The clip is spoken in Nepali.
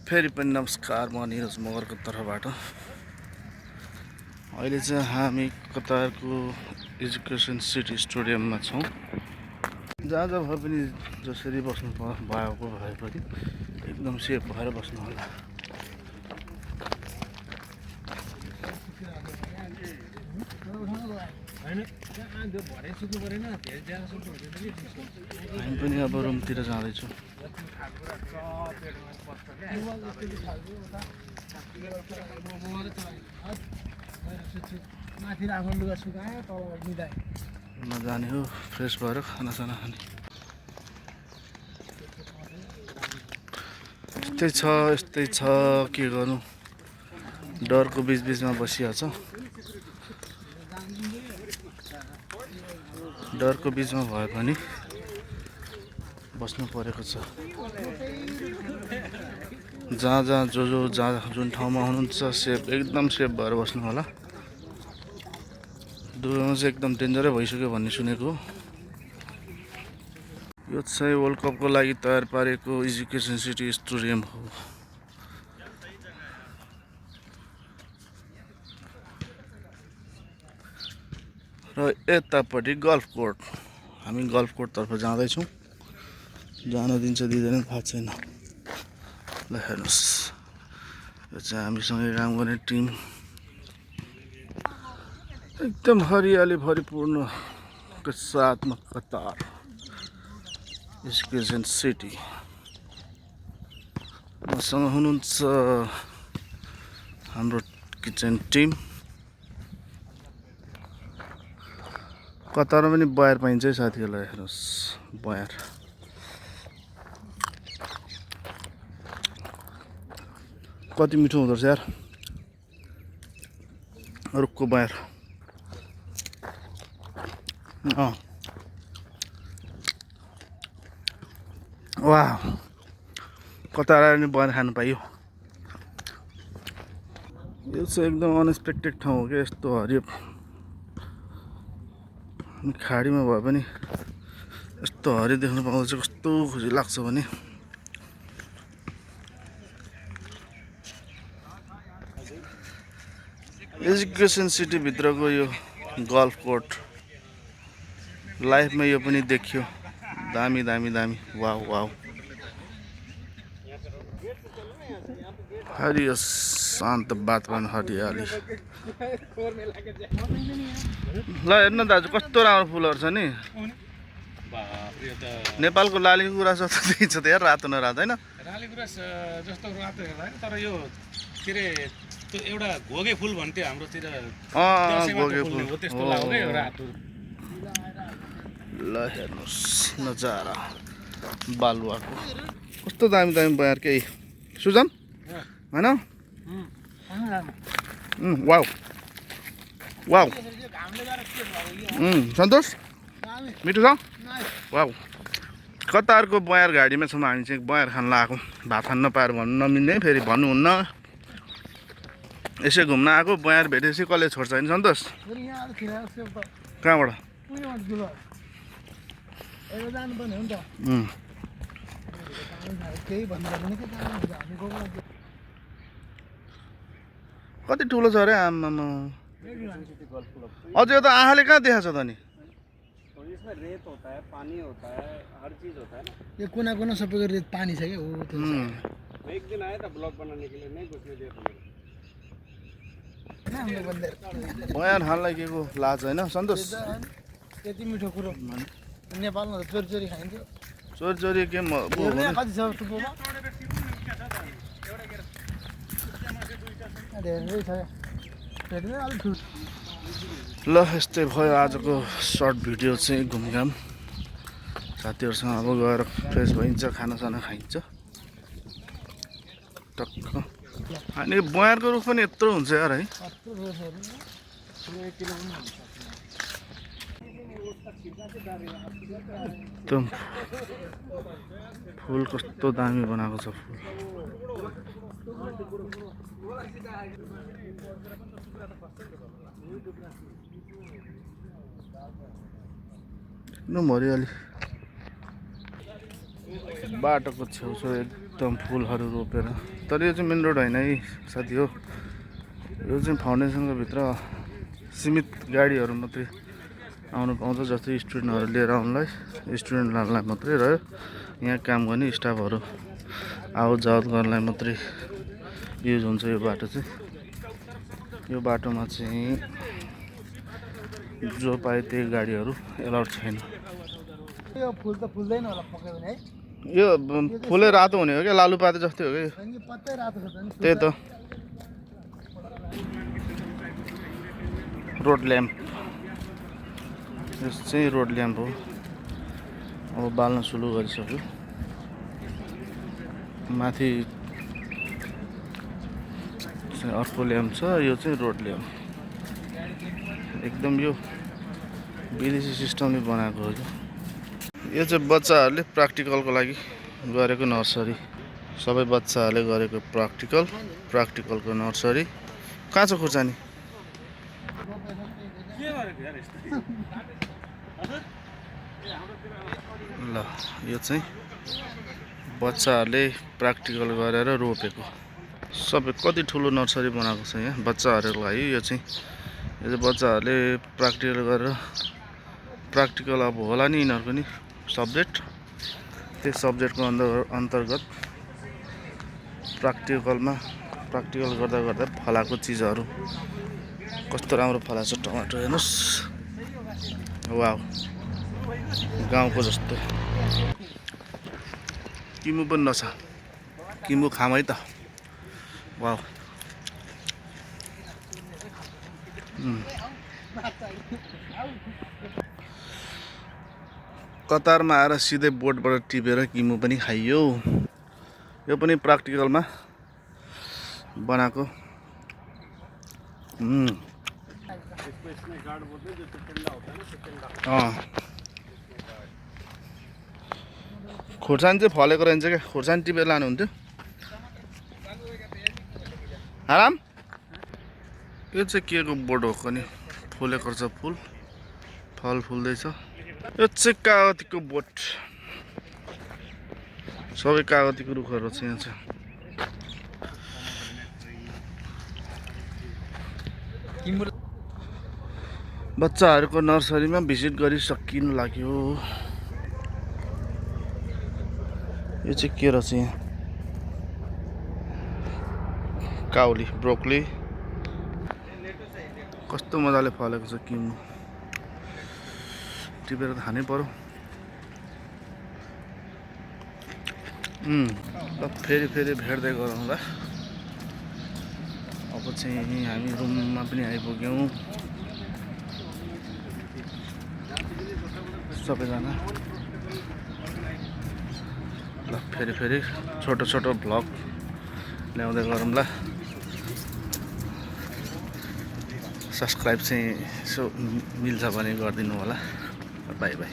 फेरि पनि नमस्कार, म निरज मगरको तर्फबाट। अहिले चाहिँ हामी कतारको एजुकेसन सिटी स्टेडियममा छौँ। जहाँ जहाँ भए पनि जसरी बस्नु भएको भए पनि एकदम सेफ भएर बस्नु होला। हामी पनि अब रुमतिर जाँदैछौँ। जाने हो फ्रेस भएर खानासाना खाने। यस्तै छ के गर्नु, डरको बिचबिचमा बसिहाल्छ। डरको बिचमा भए पनि बस्नु परेको छ। जहाँ जुन ठाउँमा हुनुहुन्छ एकदम सेफ भएर बस्नु होला। दुबईमा चाहिँ एकदम डेन्जरै भइसक्यो भन्ने सुनेको। यो चाहिँ वर्ल्ड कपको लागि तयार पारेको एजुकेसन सिटी स्टेडियम हो। र यतापट्टि गल्फ कोर्ट। हामी गल्फ कोर्टतर्फ जाँदैछौँ। जान दिन्छ दिँदैन थाहा छैन। ल हेर्नुहोस्, यो चाहिँ हामीसँगै काम गर्ने टिम। एकदम हरियाली भरिपूर्ण के साथमा कतार एजुकेसन सिटी। मसँग हुनुहुन्छ हाम्रो किचन टिम। कतारमा पनि बयर पाइन्छ है साथीहरूलाई। हेर्नुहोस् बयर। कति मिठो हुँदो रहेछ यार, रुखको बयर। वाह, कतार आएर नि बयर खानु पाइयो। यो चाहिँ एकदम अनएक्सपेक्टेड ठाउँ हो क्या। यस्तो हरियो खाडीमा भए पनि यस्तो हरियो देख्नु पाउँदा चाहिँ कस्तो खुसी लाग्छ भने। एजुकेसन सिटी भित्रको यो गल्फ कोर्ट लाइफमा यो पनि देखियो। दामी दामी दामी, वाउ वाउ। हरियो शान्त वातावरण, हरियाली। ल हेर्नु दाजु, कस्तो राम्रो फुलहरू छ नि। नेपालको लाली गुराँस जस्तो देखिन्छ त यार, रातो न रातो होइन। लाली गुराँस जस्तो रातो होइन, तर यो के अरे त्यो एउटा घोगे फुल भन्थ्यो हाम्रोतिर। घोगे फुल हो त्यस्तो लाग्यो क्या रातो। ल हेर्नुहोस् नजारा बालुवाको। कस्तो दामी दामी बयर के सुजन होइन। Wow wow. सन्तोष मिठो छ। वाउ, कतारको बयर गाडीमा छौँ हामी चाहिँ। बयर खान लगाएको, भात खान नपाएर भन्नु नमिल्ने, फेरि भन्नुहुन्न। यसै घुम्न आएको, बयर भेटेपछि कसले छोड्छ होइन सन्तोष? कहाँबाट? कति ठुलो छ अरे आम्मा। अझ यो त आँखाले कहाँ देखाएको छ त नि? इसमें रेत होता है, पानी होता है, हर चीज होता है ना। ये कोना कोना सबैको रेत पानी छ क्या। मैं एक दिन आया था ब्लॉग बनाने के लिए, नहीं घुसने दिया था। बयान खानलाई के को लाज होइन सन्तोष? यति मिठो कुरो नेपालमा त चोरी चोरी खाइन्थ्यो। चोरी चोरी के कति छ टुप्पोमा? धेरै छ। ल यस्तै भयो आजको सर्ट भिडियो चाहिँ घुमघाम। साथीहरूसँग अब गएर फ्रेस भइन्छ, खानासाना खाइन्छ टक्क। अनि बयरको रुख पनि यत्रो हुन्छ यार है। एकदम फुल कस्तो दामी बनाएको छ फुल। एकदम हरियाली। बाटोको छेउछाउ एकदम फुलहरू रोपेर तर यो चाहिँ मेन रोड होइन है साथी हो। यो चाहिँ फाउन्डेसनको भित्र सीमित गाडीहरू मात्रै आउनु पाउँछ, जस्तै स्टुडेन्टहरू लिएर आउनलाई, स्टुडेन्टहरूलाई मात्रै र यहाँ काम गर्ने स्टाफहरू आवत जावत गर्नलाई मात्रै युज हुन्छ यो बाटो चाहिँ। यो बाटोमा चाहिँ जो पाए त्यही गाडीहरू एलाउड छैन। यो फुल त फुल्दैन होला पक्कै पनि है। यो फुलै रातो हुने हो क्या, लालुपाते जस्तै हो क्या यो। अनि पत्तै रातो छ त नि। त्यही त रोड ल्याम्प, यो चाहिँ रोड ल्याम्प हो। अब बाल्न सुरु गरिसक्यो। माथि चाहिँ अर्को ल्याम्प छ, यो चाहिँ रोड ल्याम्प। एकदम यो विदेशी सिस्टमले बनाएको हो यो। यो चाहिँ बच्चाहरूले प्र्याक्टिकलको लागि गरेको नर्सरी। सबै बच्चाहरूले गरेको प्र्याक्टिकलको नर्सरी। कहाँ छ खुर्सानी? ल यो चाहिँ बच्चाहरूले प्र्याक्टिकल गरेर रोपेको सबै। कति ठुलो नर्सरी बनाएको छ यहाँ बच्चाहरूको लागि। यो चाहिँ बच्चाहरूले प्र्याक्टिकल गरेर, प्र्याक्टिकल अब होला नि यिनीहरूको नि सब्जेक्ट, त्यो सब्जेक्टको अन्तर्गत प्र्याक्टिकल गर्दा गर्दा फलाएको चिजहरू। कस्तो राम्रो फलाएको छ टमाटर, हेर्नुहोस्। वाउ, गाउँको जस्तो। किमु पनि नछ, किमु खाम है त। वाउ, कतारमा आएर सिधै बोटबाट टिपेर किमु पनि खाइयो। यो पनि प्र्याक्टिकलमा बनाएको। खुर्सानी चाहिँ फलेको रहन्छ क्या, खुर्सानी टिपेर लानुहुन्थ्यो। आराम। यो चाहिँ के को बोट हो नि, फुलेको छ फुल, फल फुल्दैछ। यो चाहिँ कागतीको बोट, सबै कागतीको रुखहरू छ यहाँ चाहिँ। बच्चाहरूको नर्सरीमा भिजिट गरिसकिनु लाग्यो। यो चाहिँ के रहेछ यहाँ? काउली, ब्रोकली, कस्तो मजाले फलेको छ किमु। टिपेर खानै पर्यो। ल फेरि भेट्दै गरौँ ल। अब चाहिँ हामी रुममा पनि आइपुग्यौँ सबैजना। ल फेरि छोटो भ्लग ल्याउँदै गरौँ ल। सब्सक्राइब चाहिँ यसो मिल्छ भने गरिदिनु होला। By by.